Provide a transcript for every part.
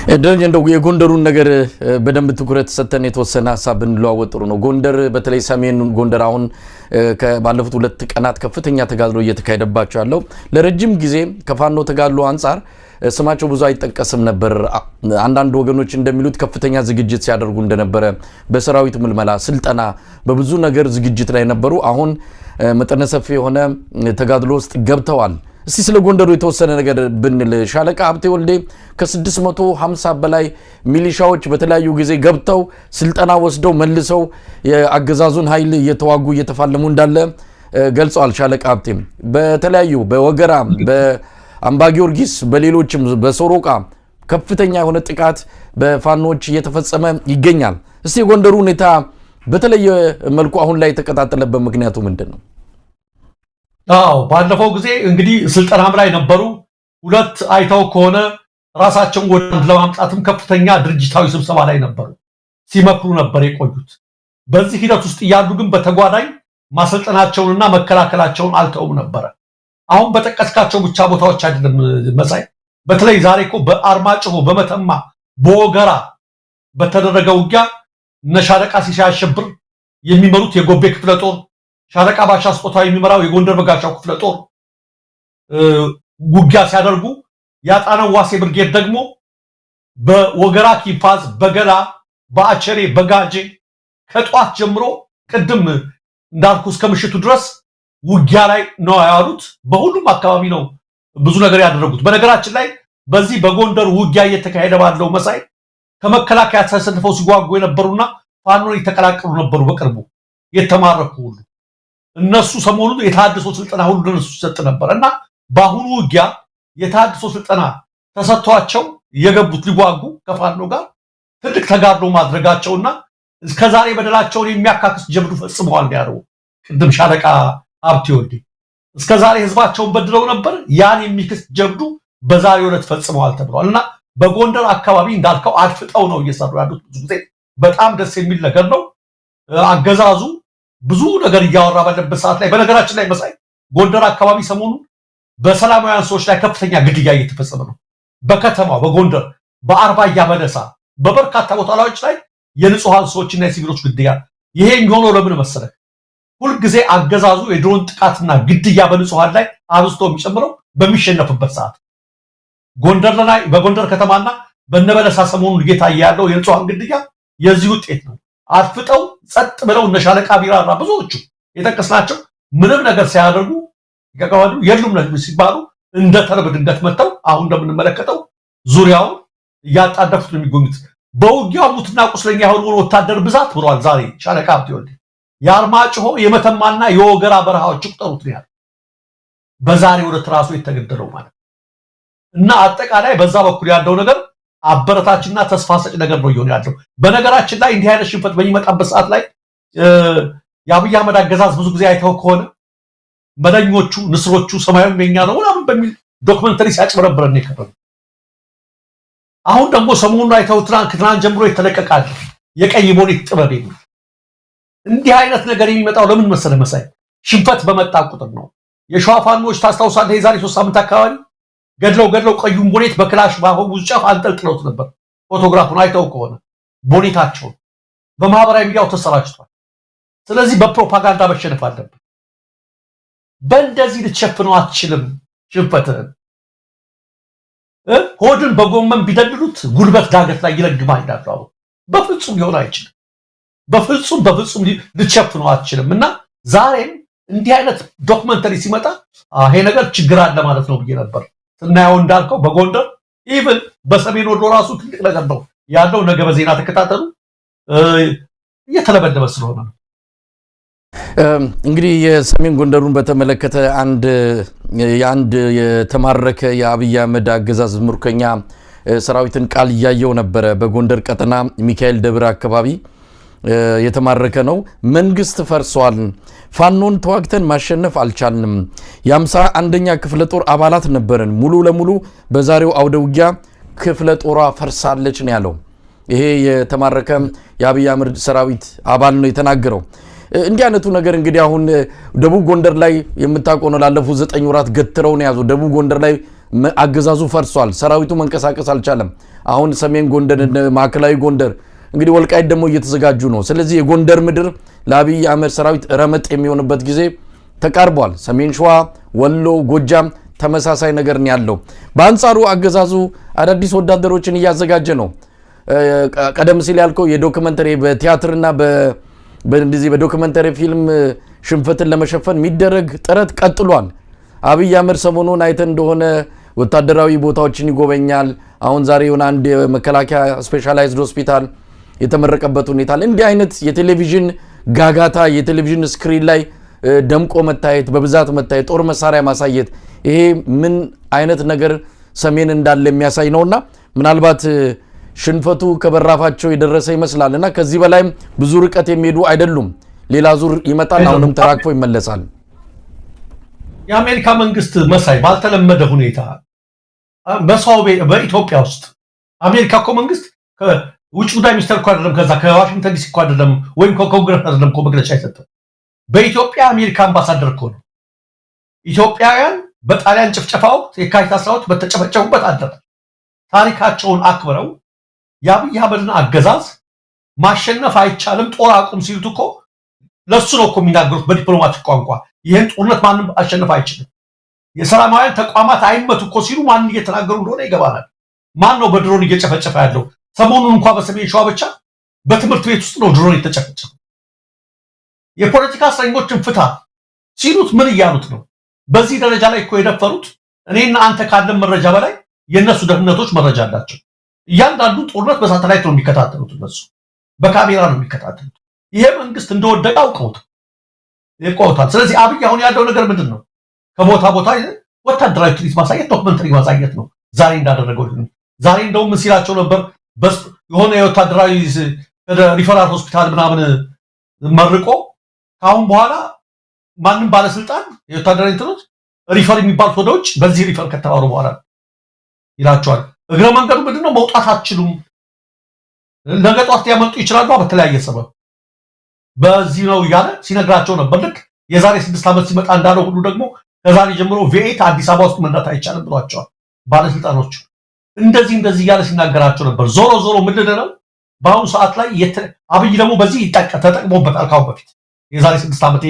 ደረጀ፣ እንደው የጎንደሩን ነገር በደንብ ትኩረት ሰጥተን የተወሰነ ሀሳብ ብንለዋወጥ ጥሩ ነው። ጎንደር በተለይ ሰሜን ጎንደር አሁን ባለፉት 2 ቀናት ከፍተኛ ተጋድሎ እየተካሄደባቸው ያለው፣ ለረጅም ጊዜ ከፋኖ ተጋድሎ አንጻር ስማቸው ብዙ አይጠቀስም ነበር። አንዳንድ ወገኖች እንደሚሉት ከፍተኛ ዝግጅት ሲያደርጉ እንደነበረ፣ በሰራዊት ምልመላ፣ ስልጠና፣ በብዙ ነገር ዝግጅት ላይ ነበሩ። አሁን መጠነ ሰፊ የሆነ ተጋድሎ ውስጥ ገብተዋል። እስቲ ስለ ጎንደሩ የተወሰነ ነገር ብንል፣ ሻለቃ ሀብቴ ወልዴ ከ650 በላይ ሚሊሻዎች በተለያዩ ጊዜ ገብተው ስልጠና ወስደው መልሰው የአገዛዙን ኃይል እየተዋጉ እየተፋለሙ እንዳለ ገልጸዋል። ሻለቃ ሀብቴም በተለያዩ በወገራ፣ በአምባ ጊዮርጊስ፣ በሌሎችም በሶሮቃ ከፍተኛ የሆነ ጥቃት በፋኖች እየተፈጸመ ይገኛል። እስቲ የጎንደሩ ሁኔታ በተለየ መልኩ አሁን ላይ የተቀጣጠለበት ምክንያቱ ምንድን ነው? አዎ፣ ባለፈው ጊዜ እንግዲህ ስልጠናም ላይ ነበሩ። 2 አይተው ከሆነ ራሳቸውን ወደ አንድ ለማምጣትም ከፍተኛ ድርጅታዊ ስብሰባ ላይ ነበሩ፣ ሲመክሩ ነበር የቆዩት። በዚህ ሂደት ውስጥ እያሉ ግን በተጓዳኝ ማሰልጠናቸውንና መከላከላቸውን አልተውም ነበረ። አሁን በጠቀስካቸው ብቻ ቦታዎች አይደለም መሳይ፣ በተለይ ዛሬ እኮ በአርማጭሆ፣ በመተማ፣ በወገራ በተደረገ ውጊያ እነ ሻለቃ ሲሳይ አሸብር የሚመሩት የጎቤ ክፍለ ጦር፣ ሻለቃ ባሻ ስጦታ የሚመራው የጎንደር በጋሻው ክፍለ ጦር ውጊያ ሲያደርጉ፣ ያጣነው ዋሴ ብርጌድ ደግሞ በወገራ ኪንፋዝ፣ በገላ፣ በአቸሬ፣ በጋጄ ከጧት ጀምሮ ቅድም እንዳልኩ እስከ ምሽቱ ድረስ ውጊያ ላይ ነው ያሉት። በሁሉም አካባቢ ነው ብዙ ነገር ያደረጉት። በነገራችን ላይ በዚህ በጎንደር ውጊያ እየተካሄደ ባለው መሳይ ከመከላከያ ተሰልፈው ሲጓጉ የነበሩና ፋኖን የተቀላቀሉ ነበሩ። በቅርቡ የተማረኩ ሁሉ እነሱ ሰሞኑን የተሃድሶ ስልጠና ሁሉ ለነሱ ሲሰጥ ነበር፣ እና በአሁኑ ውጊያ የተሃድሶ ስልጠና ተሰጥቷቸው የገቡት ሊዋጉ ከፋኖ ጋር ትልቅ ተጋድሎ ማድረጋቸውና እስከዛሬ በደላቸውን የሚያካክስ ጀብዱ ፈጽመዋል ያለው ቅድም ሻለቃ ሀብቴ ወልዴ፣ እስከዛሬ ህዝባቸውን በድለው ነበር። ያን የሚክስ ጀብዱ በዛሬው ዕለት ፈጽመዋል ተብሏል። እና በጎንደር አካባቢ እንዳልከው አድፍጠው ነው እየሰሩ ያሉት። ብዙ ጊዜ በጣም ደስ የሚል ነገር ነው። አገዛዙ ብዙ ነገር እያወራ ባለበት ሰዓት ላይ፣ በነገራችን ላይ መሳይ፣ ጎንደር አካባቢ ሰሞኑን በሰላማውያን ሰዎች ላይ ከፍተኛ ግድያ እየተፈጸመ ነው። በከተማው በጎንደር በአርባያ በለሳ በበርካታ ቦታዎች ላይ የንጹሃን ሰዎችና የሲቪሎች ግድያ። ይሄ የሚሆነው ለምን መሰለህ? ሁልጊዜ አገዛዙ የድሮን ጥቃትና ግድያ በንጹሃን ላይ አብዝቶ የሚጨምረው በሚሸነፍበት ሰዓት። ጎንደር ላይ፣ በጎንደር ከተማና በነበለሳ ሰሞኑን እየታየ ያለው የንጹሃን ግድያ የዚህ ውጤት ነው። አድፍጠው ጸጥ ብለው እነ ሻለቃ ቢራራ ብዙዎቹ የጠቀስናቸው ምንም ነገር ሳያደርጉ ይቀቀዋሉ የሉም ሲባሉ እንደ ተርብ ድንገት መጥተው አሁን እንደምንመለከተው ዙሪያውን እያጣደፉት ነው የሚገኙት። በውጊያው ሙትና ቁስለኛ የሆነውን ወታደር ብዛት ብሏል ዛሬ ሻለቃ ሀብቴ ወልዴ። የአርማጭሆ፣ የመተማና የወገራ በረሃዎች ቁጠሩት ነው ያለው። በዛሬው ዕለት ራሱ የተገደለው ማለት እና አጠቃላይ በዛ በኩል ያለው ነገር አበረታችና ተስፋ ሰጭ ነገር ነው እየሆነ ያለው። በነገራችን ላይ እንዲህ አይነት ሽንፈት በሚመጣበት ሰዓት ላይ የአብይ አህመድ አገዛዝ ብዙ ጊዜ አይተው ከሆነ መለኞቹ ንስሮቹ ሰማዩም የኛ ነው ምናምን በሚል ዶክመንተሪ ሲያጭበረብረን የከረመው። አሁን ደግሞ ሰሞኑን አይተው ትናንት ጀምሮ የተለቀቃል የቀይ ቦኔት ጥበብ የሚል። እንዲህ አይነት ነገር የሚመጣው ለምን መሰለህ መሳይ? ሽንፈት በመጣ ቁጥር ነው። የሸዋ ፋኖች ታስታውሳለህ? የዛሬ 3 ሳምንት አካባቢ ገድለው ገድለው ቀዩን ቦኔት በክላሽ ባፈሙዝ ጫፍ አንጠልጥለውት ነበር። ፎቶግራፉን አይተው ከሆነ ቦኔታቸውን በማህበራዊ ሚዲያው ተሰራጭቷል። ስለዚህ በፕሮፓጋንዳ መሸነፍ አለብን። በእንደዚህ ልትሸፍነው አትችልም ሽንፈትህን። ሆድን በጎመን ቢደልሉት ጉልበት ዳገት ላይ ይለግማል ይላሉ። አሁን በፍጹም ሊሆን አይችልም። በፍጹም በፍጹም ልትሸፍነው አትችልም። እና ዛሬም እንዲህ አይነት ዶክመንተሪ ሲመጣ ይሄ ነገር ችግር አለ ማለት ነው ብዬ ነበር። ስናየው እንዳልከው በጎንደር even በሰሜን ወሎ ራሱ ትልቅ ነገር ነው ያለው። ነገ በዜና ተከታተሉ። እየተለበለበ ስለሆነ ነው። እንግዲህ የሰሜን ጎንደሩን በተመለከተ አንድ የአንድ የተማረከ የአብይ አህመድ አገዛዝ ምርኮኛ ሰራዊትን ቃል እያየው ነበረ። በጎንደር ቀጠና ሚካኤል ደብር አካባቢ የተማረከ ነው። መንግስት ፈርሷል፣ ፋኖን ተዋግተን ማሸነፍ አልቻልንም። የ51ኛ ክፍለ ጦር አባላት ነበርን። ሙሉ ለሙሉ በዛሬው አውደ ውጊያ ክፍለ ጦሯ ፈርሳለች ነው ያለው። ይሄ የተማረከ የአብይ አህመድ ሰራዊት አባል ነው የተናገረው። እንዲህ አይነቱ ነገር እንግዲህ አሁን ደቡብ ጎንደር ላይ የምታውቀው ነው። ላለፉት 9 ወራት ገትረው ነው የያዙ። ደቡብ ጎንደር ላይ አገዛዙ ፈርሷል። ሰራዊቱ መንቀሳቀስ አልቻለም። አሁን ሰሜን ጎንደር፣ ማዕከላዊ ጎንደር፣ እንግዲህ ወልቃይት ደግሞ እየተዘጋጁ ነው። ስለዚህ የጎንደር ምድር ለአብይ አህመድ ሰራዊት ረመጥ የሚሆንበት ጊዜ ተቃርቧል። ሰሜን ሸዋ፣ ወሎ፣ ጎጃም ተመሳሳይ ነገር ነው ያለው። በአንጻሩ አገዛዙ አዳዲስ ወታደሮችን እያዘጋጀ ነው። ቀደም ሲል ያልከው የ documentary በቲያትርና በእንደዚህ በ documentary ፊልም ሽንፈትን ለመሸፈን የሚደረግ ጥረት ቀጥሏል። አብይ አህመድ ሰሞኑን አይተን እንደሆነ ወታደራዊ ቦታዎችን ይጎበኛል። አሁን ዛሬ የሆነ አንድ የመከላከያ specialized ሆስፒታል የተመረቀበት ሁኔታ አለ። እንዲህ አይነት የቴሌቪዥን ጋጋታ፣ የቴሌቪዥን screen ላይ ደምቆ መታየት፣ በብዛት መታየት፣ ጦር መሳሪያ ማሳየት ይሄ ምን አይነት ነገር ሰሜን እንዳለ የሚያሳይ ነውና ምናልባት ሽንፈቱ ከበራፋቸው የደረሰ ይመስላል እና ከዚህ በላይም ብዙ ርቀት የሚሄዱ አይደሉም። ሌላ ዙር ይመጣል፣ አሁንም ተራግፎ ይመለሳል። የአሜሪካ መንግስት መሳይ ባልተለመደ ሁኔታ በሰው በኢትዮጵያ ውስጥ አሜሪካ እኮ መንግስት ውጭ ጉዳይ ሚኒስተር እኮ አይደለም፣ ከዛ ከዋሽንግተን ዲሲ እኮ አይደለም፣ ወይም ከኮንግረስ አይደለም እኮ መግለጫ የሰጠው፣ በኢትዮጵያ አሜሪካ አምባሳደር እኮ ነው። ኢትዮጵያውያን በጣሊያን ጭፍጨፋ ወቅት የካቲት 12 በተጨፈጨፉበት አደራሽ ታሪካቸውን አክብረው የአብይ አህመድን አገዛዝ ማሸነፍ አይቻልም፣ ጦር አቁም ሲሉት እኮ ለሱ ነው እኮ የሚናገሩት በ diplomatic ቋንቋ። ይህን ጦርነት ማንም አሸነፍ አይችልም፣ የሰላማውያን ተቋማት አይመቱ እኮ ሲሉ ማንን እየተናገሩ እንደሆነ ይገባናል። ማን ነው በድሮን እየጨፈጨፈ ያለው? ሰሞኑን እንኳ በሰሜን ሸዋ ብቻ በትምህርት ቤት ውስጥ ነው ድሮን የተጨፈጨፈ። የፖለቲካ እስረኞችን ፍታ ሲሉት ምን እያሉት ነው? በዚህ ደረጃ ላይ እኮ የደፈሩት እኔና አንተ ካለን መረጃ በላይ የእነሱ ደህንነቶች መረጃ አላቸው። እያንዳንዱ ጦርነት በሳተላይት ነው የሚከታተሉት፣ እነሱ በካሜራ ነው የሚከታተሉት። ይሄ መንግስት እንደወደቀ አውቀውት ይቆታል። ስለዚህ አብይ አሁን ያለው ነገር ምንድን ነው? ከቦታ ቦታ ወታደራዊ ትርኢት ማሳየት፣ documentary ማሳየት ነው። ዛሬ እንዳደረገው ዛሬ እንደውም ምን ሲላቸው ነበር? የሆነ የወታደራዊ ሪፈራል ሆስፒታል ምናምን መርቆ ከአሁን በኋላ ማንም ባለስልጣን የወታደራዊ እንትኖች refer የሚባሉት ወደ ውጭ በዚህ refer ከተባሉ በኋላ ይላቸዋል። እግረ መንገዱ ምንድነው? መውጣት አትችሉም፣ ነገ ጠዋት ሊያመልጡ ይችላሉ በተለያየ ሰበብ በዚህ ነው እያለ ሲነግራቸው ነበር። ልክ የዛሬ 6 ዓመት ሲመጣ እንዳለው ሁሉ ደግሞ ከዛሬ ጀምሮ V8 አዲስ አበባ ውስጥ መንዳት አይቻልም ብሏቸዋል ባለስልጣኖቹ። እንደዚህ እንደዚህ እያለ ሲናገራቸው ነበር። ዞሮ ዞሮ ምንድን ነው በአሁኑ ሰዓት ላይ አብይ ደግሞ በዚህ ተጠቅሞበታል። ካሁን በፊት የዛሬ 6 ዓመት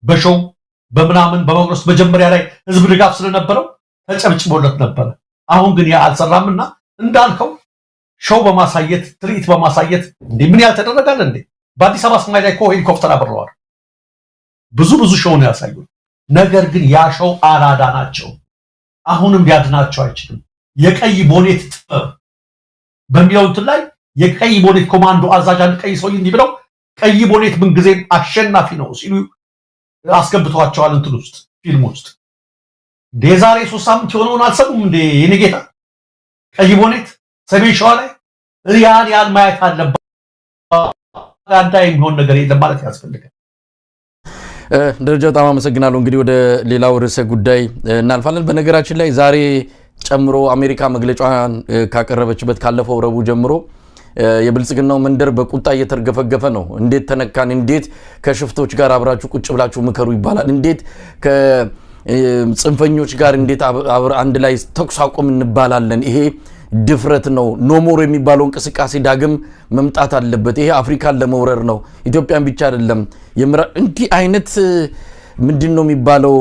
በ show በምናምን በመግረስ መጀመሪያ ላይ ህዝብ ድጋፍ ስለነበረው ተጨብጭቦለት ነበረ። አሁን ግን ያ አልሰራምና እንዳልከው show በማሳየት ትርኢት በማሳየት እንዴ ምን ያልተደረጋል እንዴ? በአዲስ አበባ ሰማይ ላይ እኮ ሄሊኮፕተር አበረዋል። ብዙ ብዙ show ነው ያሳዩት። ነገር ግን ያ show አላዳናቸው፣ አሁንም ሊያድናቸው አይችልም። የቀይ ቦኔት ጥበብ በሚለው እንትን ላይ የቀይ ቦኔት ኮማንዶ አዛዥ አንድ ቀይ ሰውዬ እንዲህ ብለው ቀይ ቦኔት ምን ጊዜም አሸናፊ ነው ሲሉ አስገብተዋቸዋል እንትን ውስጥ ፊልም ውስጥ። እንደ የዛሬ 3 ሳምንት የሆነውን አልሰሙም እንዴ የኔ ጌታ? ቀይ ቦኔት ሰሜን ሸዋ ላይ ያን ያን ማየት አለባት። የሚሆን ነገር የለም ማለት ያስፈልጋል። ደረጃ በጣም አመሰግናለሁ። እንግዲህ ወደ ሌላው ርዕሰ ጉዳይ እናልፋለን። በነገራችን ላይ ዛሬ ጨምሮ አሜሪካ መግለጫዋን ካቀረበችበት ካለፈው ረቡዕ ጀምሮ የብልጽግናው መንደር በቁጣ እየተርገፈገፈ ነው። እንዴት ተነካን? እንዴት ከሽፍቶች ጋር አብራችሁ ቁጭ ብላችሁ ምከሩ ይባላል? እንዴት ከጽንፈኞች ጋር እንዴት አንድ ላይ ተኩስ አቁም እንባላለን? ይሄ ድፍረት ነው። No more የሚባለው እንቅስቃሴ ዳግም መምጣት አለበት። ይሄ አፍሪካን ለመውረር ነው፣ ኢትዮጵያን ብቻ አይደለም። እንዲህ አይነት ምንድን ነው የሚባለው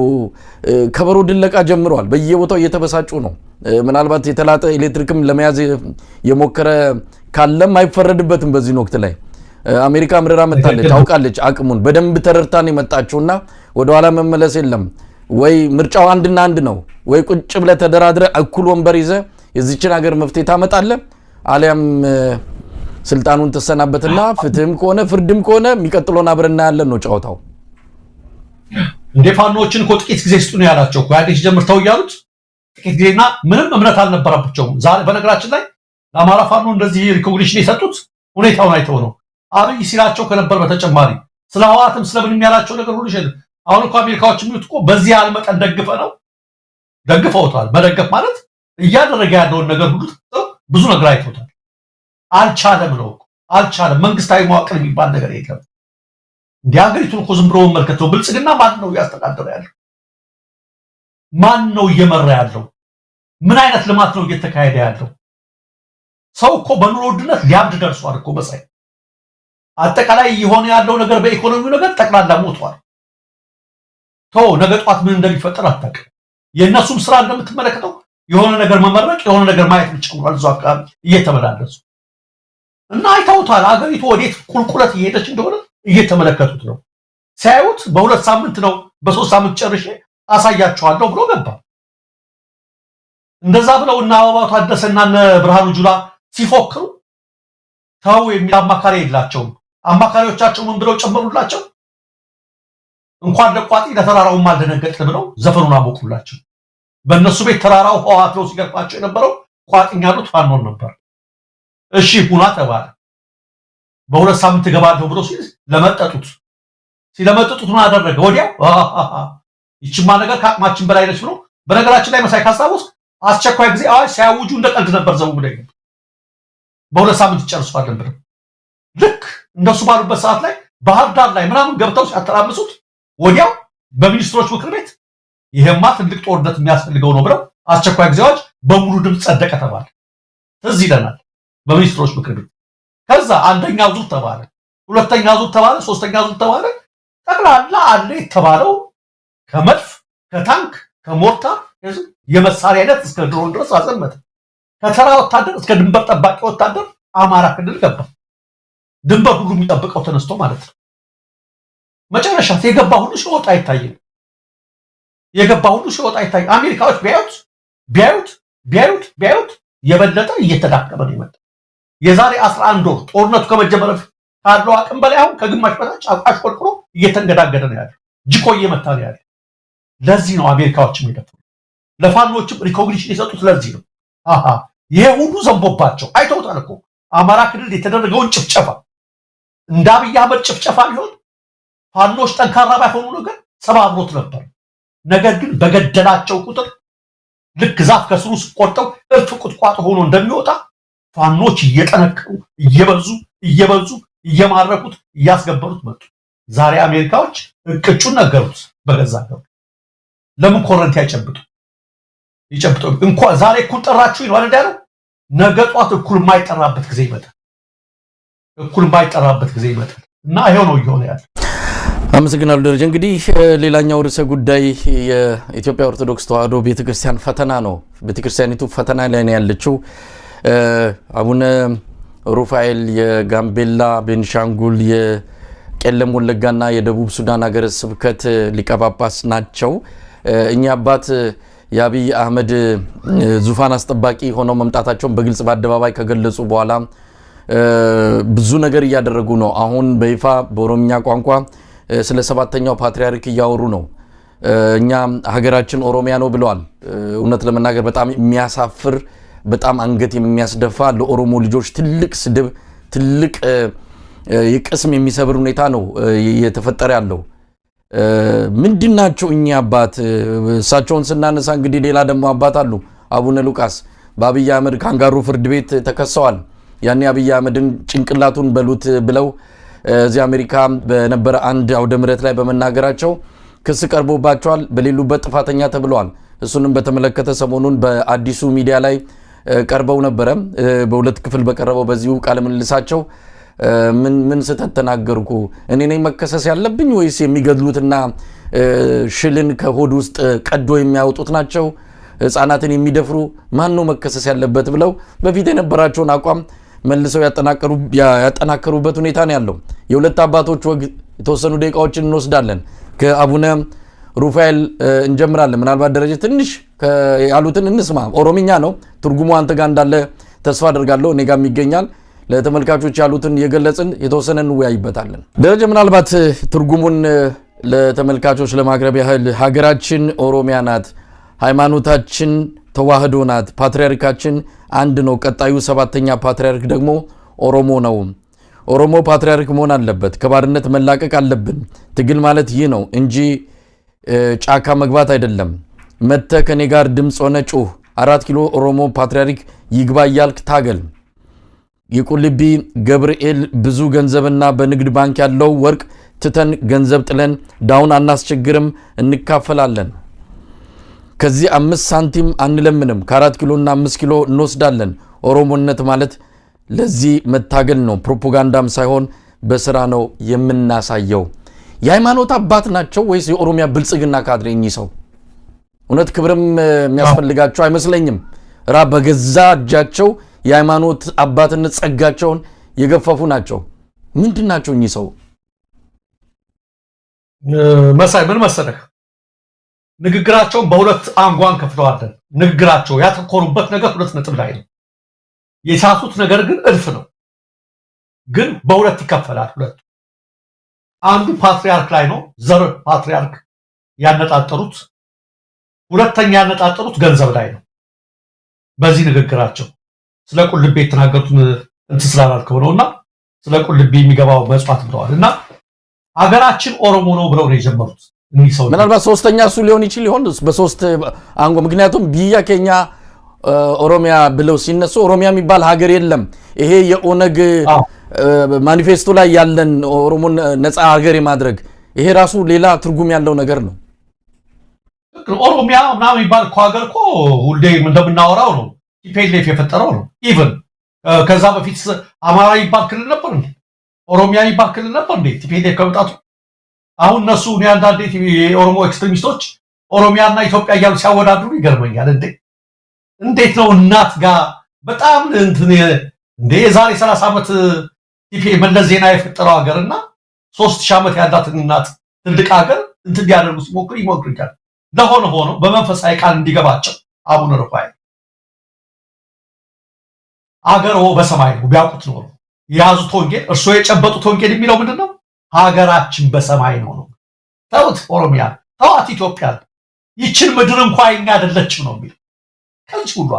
ከበሮ ድለቃ ጀምረዋል። በየቦታው እየተበሳጩ ነው። ምናልባት የተላጠ ኤሌክትሪክም ለመያዝ የሞከረ ካለም አይፈረድበትም። በዚህ ወቅት ላይ አሜሪካ ምርራ መታለች፣ ታውቃለች፣ አቅሙን በደንብ ተረድታን የመጣችውና ወደኋላ መመለስ የለም። ወይ ምርጫው አንድና አንድ ነው። ወይ ቁጭ ብለህ ተደራድረህ እኩል ወንበር ይዘህ የዚችን ሀገር መፍትሄ ታመጣለህ፣ አሊያም ስልጣኑን ትሰናበትና ፍትህም ከሆነ ፍርድም ከሆነ የሚቀጥለውን አብረን እናያለን ነው ጨዋታው። እንዴ ፋኖዎችን እኮ ጥቂት ጊዜ ስጡ ነው ያላቸው እኮ ያኔ ሲጀምር ተው እያሉት ጥቂት ጊዜና ምንም እምነት አልነበረባቸውም። ዛሬ በነገራችን ላይ ለአማራ ፋኖ እንደዚህ recognition የሰጡት ሁኔታውን አይተው ነው። አብይ ሲላቸው ከነበር በተጨማሪ ስለ ህወሓትም ስለምንም ያላቸው ነገር ሁሉ ይሸል። አሁን እኮ አሜሪካዎች የሚሉት እኮ በዚህ ያህል መጠን ደግፈ ነው ደግፈውታል። መደገፍ ማለት እያደረገ ያለውን ነገር ሁሉ ብዙ ነገር አይተውታል። አልቻለም ነው እኮ አልቻለም። መንግስታዊ መዋቅር የሚባል ነገር የለም። እንደ ሀገሪቱን እኮ ዝም ብሎ መመልከት ነው። ብልጽግና ማን ነው እያስተዳደረ ያለው? ማን ነው እየመራ ያለው? ምን አይነት ልማት ነው እየተካሄደ ያለው? ሰው እኮ በኑሮ ውድነት ሊያብድ ደርሷል እኮ መሳይ። አጠቃላይ የሆነ ያለው ነገር በኢኮኖሚው ነገር ጠቅላላ ሞቷል። ተው፣ ነገ ጧት ምን እንደሚፈጠር አታውቅም። የእነሱም ስራ እንደምትመለከተው የሆነ ነገር መመረቅ፣ የሆነ ነገር ማየት ብቻ ሆኗል። እዛው አካባቢ እየተመላለሱ እና አይተውታል። አገሪቱ ወዴት ቁልቁለት እየሄደች እንደሆነ እየተመለከቱት ነው። ሲያዩት በ2 ሳምንት ነው፣ በ3 ሳምንት ጨርሼ አሳያቸዋለሁ ብሎ ገባ። እንደዛ ብለው እና አበባው ታደሰና እነ ብርሃኑ ጁላ ሲፎክሩ ተው የሚል አማካሪ የላቸውም። አማካሪዎቻቸው ምን ብለው ጨመሩላቸው? እንኳን ለቋጢ ለተራራውም አልደነገጥን ብለው ዘፈኑን አሞቁላቸው። በእነሱ ቤት ተራራው ህወሓት ነው ሲገርፋቸው የነበረው፣ ቋጥኝ ያሉት ፋኖን ነበር። እሺ ሁና ተባለ። በ2 ሳምንት እገባለሁ ብሎ ሲል ለመጠጡት። ሲለመጥጡት ምን አደረገ? ወዲያው ይችማ ነገር ከአቅማችን በላይ ነች ብሎ። በነገራችን ላይ መሳይ፣ ካስታወስክ አስቸኳይ ጊዜ አዋጅ ሲያውጁ እንደ ቀልድ ነበር ዘው ብለው በ2 ሳምንት ይጨርሷለን ብለው። ልክ እንደሱ ባሉበት ሰዓት ላይ ባህር ዳር ላይ ምናምን ገብተው ሲያተራምሱት ወዲያው በሚኒስትሮች ምክር ቤት ይሄማ ትልቅ ጦርነት የሚያስፈልገው ነው ብለው አስቸኳይ ጊዜ አዋጅ በሙሉ ድምፅ ጸደቀ ተባለ። ትዝ ይለናል በሚኒስትሮች ምክር ቤት። ከዛ አንደኛ ዙር ተባለ፣ ሁለተኛ ዙር ተባለ፣ ሶስተኛ ዙር ተባለ። ጠቅላላ አለ የተባለው ከመድፍ፣ ከታንክ፣ ከሞርታር የመሳሪያ አይነት እስከ ድሮን ድረስ አዘመተ። ከተራ ወታደር እስከ ድንበር ጠባቂ ወታደር አማራ ክልል ገባ። ድንበር ሁሉ የሚጠብቀው ተነስቶ ማለት ነው። መጨረሻ የገባ ሁሉ ሲወጣ አይታይም። የገባ ሁሉ ሲወጣ አይታይም። አሜሪካዎች ቢያዩት ቢያዩት ቢያዩት ቢያዩት የበለጠ እየተዳከመ ነው የመጣው። የዛሬ 11 ወር ጦርነቱ ከመጀመረ በፊት ካለው አቅም በላይ አሁን ከግማሽ በታች አሽቆልቁሎ እየተንገዳገደ ነው ያለው። ጅኮ እየመታ ነው ያለው። ለዚህ ነው አሜሪካዎችም የደፈሩ፣ ለፋኖችም recognition የሰጡት ለዚህ ነው። አሃ ይሄ ሁሉ ዘንቦባቸው አይተውታል እኮ አማራ ክልል የተደረገውን ጭፍጨፋ። እንደ አብይ አህመድ ጭፍጨፋ ቢሆን፣ ፋኖች ጠንካራ ባይሆኑ ነገር ሰባብሮት ነበር። ነገር ግን በገደላቸው ቁጥር ልክ ዛፍ ከስሩ ስቆርጠው እልፍ ቁጥቋጦ ሆኖ እንደሚወጣ ፋኖች እየጠነከሩ፣ እየበዙ እየበዙ፣ እየማረኩት እያስገበሩት መጡ። ዛሬ አሜሪካዎች እቅጩን ነገሩት። በገዛ ገቡ። ለምን ኮረንቲ አይጨብጡ ይጨብጡ? እንኳን ዛሬ እኩል ጠራችሁ ይሏል እንዳለው ነገ ጧት እኩል የማይጠራበት ጊዜ ይመጣል። እኩል የማይጠራበት ጊዜ ይመጣል እና ይሄው ነው እየሆነ ያለ። አመሰግናለሁ ደረጀ። እንግዲህ ሌላኛው ርዕሰ ጉዳይ የኢትዮጵያ ኦርቶዶክስ ተዋሕዶ ቤተክርስቲያን ፈተና ነው። ቤተክርስቲያኒቱ ፈተና ላይ ነው ያለችው። አቡነ ሩፋኤል የጋምቤላ፣ ቤንሻንጉል፣ የቄለም ወለጋና የደቡብ ሱዳን ሀገረ ስብከት ሊቀ ጳጳስ ናቸው። እኚህ አባት የአብይ አህመድ ዙፋን አስጠባቂ ሆነው መምጣታቸውን በግልጽ በአደባባይ ከገለጹ በኋላ ብዙ ነገር እያደረጉ ነው። አሁን በይፋ በኦሮምኛ ቋንቋ ስለ ሰባተኛው ፓትርያርክ እያወሩ ነው። እኛ ሀገራችን ኦሮሚያ ነው ብለዋል። እውነት ለመናገር በጣም የሚያሳፍር፣ በጣም አንገት የሚያስደፋ፣ ለኦሮሞ ልጆች ትልቅ ስድብ፣ ትልቅ ቅስም የሚሰብር ሁኔታ ነው እየተፈጠረ ያለው። ምንድን ናቸው እኚህ አባት? እሳቸውን ስናነሳ እንግዲህ ሌላ ደግሞ አባት አሉ፣ አቡነ ሉቃስ በአብይ አህመድ ካንጋሩ ፍርድ ቤት ተከሰዋል። ያኔ አብይ አህመድን ጭንቅላቱን በሉት ብለው እዚህ አሜሪካ በነበረ አንድ አውደ ምሕረት ላይ በመናገራቸው ክስ ቀርቦባቸዋል። በሌሉበት ጥፋተኛ ተብለዋል። እሱንም በተመለከተ ሰሞኑን በአዲሱ ሚዲያ ላይ ቀርበው ነበረ። በሁለት ክፍል በቀረበው በዚሁ ቃለ ምልልሳቸው ምን ምን ስህተት ተናገርኩ? እኔ ነኝ መከሰስ ያለብኝ ወይስ የሚገድሉትና ሽልን ከሆድ ውስጥ ቀዶ የሚያወጡት ናቸው? ሕፃናትን የሚደፍሩ ማን ነው መከሰስ ያለበት? ብለው በፊት የነበራቸውን አቋም መልሰው ያጠናከሩበት ሁኔታ ነው ያለው። የሁለት አባቶች ወግ የተወሰኑ ደቂቃዎችን እንወስዳለን። ከአቡነ ሩፋኤል እንጀምራለን። ምናልባት ደረጀ ትንሽ ያሉትን እንስማ። ኦሮምኛ ነው ትርጉሙ፣ አንተ ጋር እንዳለ ተስፋ አደርጋለሁ። እኔ ጋርም ይገኛል። ለተመልካቾች ያሉትን የገለጽን የተወሰነ እንወያይበታለን። ደረጀ፣ ምናልባት ትርጉሙን ለተመልካቾች ለማቅረብ ያህል ሀገራችን ኦሮሚያ ናት፣ ሃይማኖታችን ተዋህዶ ናት፣ ፓትርያርካችን አንድ ነው። ቀጣዩ ሰባተኛ ፓትርያርክ ደግሞ ኦሮሞ ነው። ኦሮሞ ፓትርያርክ መሆን አለበት። ከባርነት መላቀቅ አለብን። ትግል ማለት ይህ ነው እንጂ ጫካ መግባት አይደለም። መጥተህ ከኔ ጋር ድምፅ ሆነ ጩህ። 4 ኪሎ ኦሮሞ ፓትርያርክ ይግባ እያልክ ታገል። የቁልቢ ገብርኤል ብዙ ገንዘብና በንግድ ባንክ ያለው ወርቅ ትተን ገንዘብ ጥለን ዳውን አናስቸግርም፣ እንካፈላለን። ከዚህ 5 ሳንቲም አንለምንም። ከ4 ኪሎና 5 ኪሎ እንወስዳለን። ኦሮሞነት ማለት ለዚህ መታገል ነው። ፕሮፓጋንዳም ሳይሆን በስራ ነው የምናሳየው። የሃይማኖት አባት ናቸው ወይስ የኦሮሚያ ብልጽግና ካድሬ? እኚህ ሰው እውነት ክብርም የሚያስፈልጋቸው አይመስለኝም። በገዛ እጃቸው የሃይማኖት አባትነት ጸጋቸውን የገፈፉ ናቸው። ምንድን ናቸው እኚህ ሰው? መሳይ፣ ምን መሰለህ፣ ንግግራቸውን በሁለት አንጓን ከፍለዋለን። ንግግራቸው ያተኮሩበት ነገር ሁለት ነጥብ ላይ ነው። የሳቱት ነገር ግን እልፍ ነው። ግን በሁለት ይከፈላል። ሁለቱ አንዱ ፓትሪያርክ ላይ ነው፣ ዘር ፓትሪያርክ ያነጣጠሩት። ሁለተኛ ያነጣጠሩት ገንዘብ ላይ ነው። በዚህ ንግግራቸው ስለ ቁልቢ የተናገሩትን እንትን ስላላልከው ነው እና ስለ ቁልቢ የሚገባው መጽዋት ብለዋል እና ሀገራችን ኦሮሞ ነው ብለው ነው የጀመሩት እኒህ ሰው። ምናልባት ሶስተኛ እሱ ሊሆን ይችል ይሆን በሶስት አንጎ። ምክንያቱም biyya keenya ኦሮሚያ ብለው ሲነሱ ኦሮሚያ የሚባል ሀገር የለም። ይሄ የኦነግ ማኒፌስቶ ላይ ያለን ኦሮሞን ነፃ ሀገር የማድረግ ይሄ ራሱ ሌላ ትርጉም ያለው ነገር ነው። ኦሮሚያ ምናምን የሚባል እኮ ሀገር እኮ ሁሌ እንደምናወራው ነው። TPLF የፈጠረው ነው። Even ከዛ በፊት አማራ የሚባል ክልል ነበር እንዴ? ኦሮሚያ የሚባል ክልል ነበር እንዴ? TPLF ከመጣቱ አሁን እነሱ እኔ አንዳንዴ የኦሮሞ extremist ኦች ኦሮሚያና ኢትዮጵያ እያሉ ሲያወዳድሩ ይገርመኛል። እንዴ፣ እንዴት ነው እናት ጋር በጣም እንትን እንዴ፣ የዛሬ 30 ዓመት TP መለስ ዜናዊ የፈጠረው ሀገር እና 3000 ዓመት ያላትን እናት ትልቅ ሀገር እንትን ሊያደርጉ ሲሞክር ይሞክርኛል። ለሆነ ሆኖ በመንፈሳዊ ቃል እንዲገባቸው አቡነ ሩፋኤል አገሮ በሰማይ ነው ቢያውቁት ኖሮ የያዙት ወንጌል፣ እርስዎ የጨበጡት ወንጌል የሚለው ምንድን ነው? ሀገራችን በሰማይ ነው ነው። ተውት ኦሮሚያ፣ ተዋት ኢትዮጵያ፣ ይችን ምድር እንኳ የኛ አይደለችም ነው የሚለው። ከዚህ ሁሉ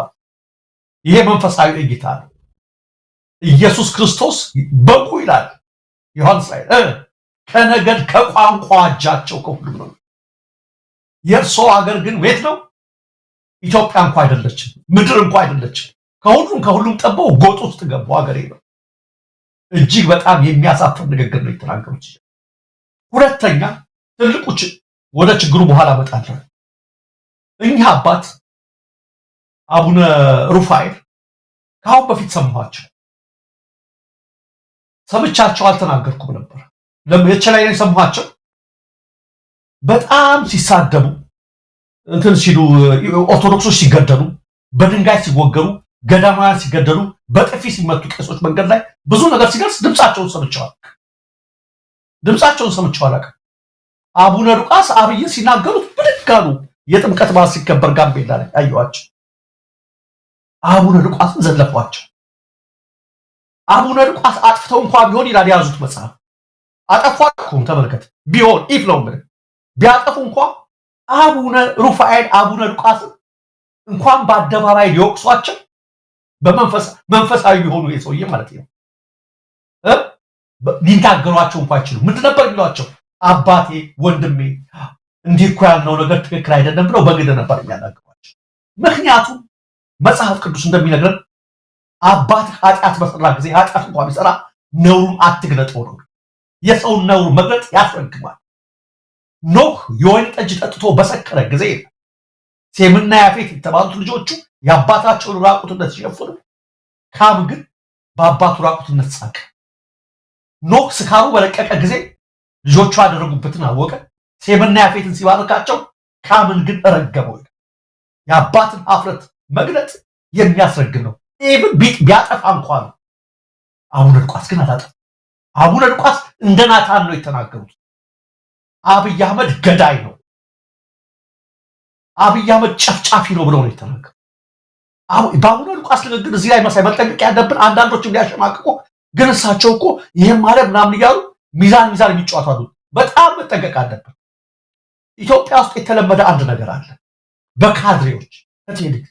ይሄ መንፈሳዊ እይታ ነው። ኢየሱስ ክርስቶስ በጉ ይላል ዮሐንስ ላይ፣ ከነገድ ከቋንቋ እጃቸው ከሁሉም ነው። የእርስዎ ሀገር ግን የት ነው? ኢትዮጵያ እንኳ አይደለችም፣ ምድር እንኳ አይደለችም። ከሁሉም ከሁሉም ጠበው ጎጥ ውስጥ ገቡ። ሀገሬ ነው። እጅግ በጣም የሚያሳፍር ንግግር ነው የተናገሩት። ሁለተኛ ትልቁ ወደ ችግሩ በኋላ እመጣለሁ። እኚህ አባት አቡነ ሩፋኤል ከአሁን በፊት ሰማኋቸው፣ ሰምቻቸው አልተናገርኩም ነበር። የቸላይ ነው የሰማኋቸው። በጣም ሲሳደቡ እንትን ሲሉ፣ ኦርቶዶክሶች ሲገደሉ፣ በድንጋይ ሲወገሩ፣ ገዳማውያን ሲገደሉ፣ በጥፊ ሲመቱ፣ ቄሶች መንገድ ላይ ብዙ ነገር ሲደርስ ድምፃቸውን ሰምቸዋል። ድምፃቸውን ሰምቼው አላውቅም። አቡነ ሉቃስ አብይን ሲናገሩት ብድግ አሉ። የጥምቀት በዓል ሲከበር ጋምቤላ ላይ አየኋቸው። አቡነ ሉቃስን ዘለፏቸው። አቡነ ሉቃስ አጥፍተው እንኳ ቢሆን ይላል የያዙት መጽሐፍ። አጠፉ አልኩም፣ ተመልከት። ቢሆን if ነው የምልህ፣ ቢያጠፉ እንኳ አቡነ ሩፋኤል አቡነ ሉቃስን እንኳን በአደባባይ ሊወቅሷቸው በመንፈስ መንፈሳዊ ቢሆኑ የሰውዬ ማለት ነው ሊናገሯቸው እንኳ አይችሉም። ምንድን ነበር የሚሏቸው? አባቴ፣ ወንድሜ፣ እንዲህ እኮ ያልነው ነገር ትክክል አይደለም ብለው በግድ ነበር የሚያናግሯቸው። ምክንያቱም መጽሐፍ ቅዱስ እንደሚነግረን አባት ኃጢአት በሰራ ጊዜ ኃጢአት እንኳ ቢሰራ ነውሩን አትግለጠው ነው። የሰውን ነውር መግለጥ ያስረግማል። ኖህ የወይን ጠጅ ጠጥቶ በሰከረ ጊዜ ሴምና ያፌት የተባሉት ልጆቹ የአባታቸውን ራቁትነት ሲሸፍኑ፣ ካም ግን በአባቱ ራቁትነት ሳቀ። ኖህ ስካሩ በለቀቀ ጊዜ ልጆቹ ያደረጉበትን አወቀ። ሴምና ያፌትን ሲባርካቸው ካምን ግን ረገመው። የአባትን ሀፍረት መግለጥ የሚያስረግም ነው። Even ቢያጠፋ እንኳ ነው። አቡነ ሉቃስ ግን አላጠፋም። አቡነ ሉቃስ እንደ ናታን ነው የተናገሩት። አብይ አህመድ ገዳይ ነው፣ አብይ አህመድ ጨፍጫፊ ነው ብለው ነው የተናገሩት። በአቡነ ሉቃስ ንግግር እዚህ ላይ መሳይ መጠንቀቅ ያለብን አንዳንዶችም ሊያሸማቅቁ ግን እሳቸው እኮ ይህም ማለት ምናምን እያሉ ሚዛን ሚዛን የሚጫወቱ አሉ። በጣም መጠንቀቅ አለብን። ኢትዮጵያ ውስጥ የተለመደ አንድ ነገር አለ። በካድሬዎች ከትሄድክ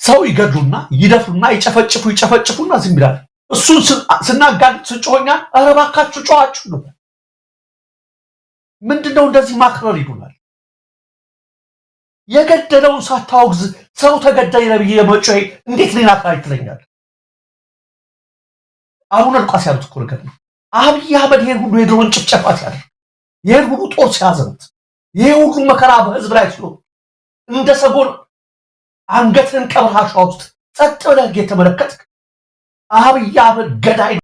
ሰው ይገድሉና ይደፍሩና ይጨፈጭፉ ይጨፈጭፉና ዝም ይላል። እሱን ስናጋልጥ ስንጮኸኛ ኧረ እባካችሁ ጮኻችሁ ነው። ምንድነው እንደዚህ ማክረር ይሉናል። የገደለውን ሳታወግዝ ሰው ተገደለ ብዬ የመጮሄ እንዴት እኔን አክራሪ ትለኛለህ? አቡነ ሉቃስ ያሉት እኮ ነገር ነው። አብይ አህመድ ይሄን ሁሉ የድሮን ጭፍጨፋ ሲያደርግ፣ ይሄን ሁሉ ጦር ሲያዘምት ይሄ ሁሉ መከራ በህዝብ ላይ ሲሆን እንደ ሰጎን አንገትህን ቀብረህ አሸዋ ውስጥ ጸጥ ብለህ የተመለከትክ አብይ አህመድ ገዳይ ነው።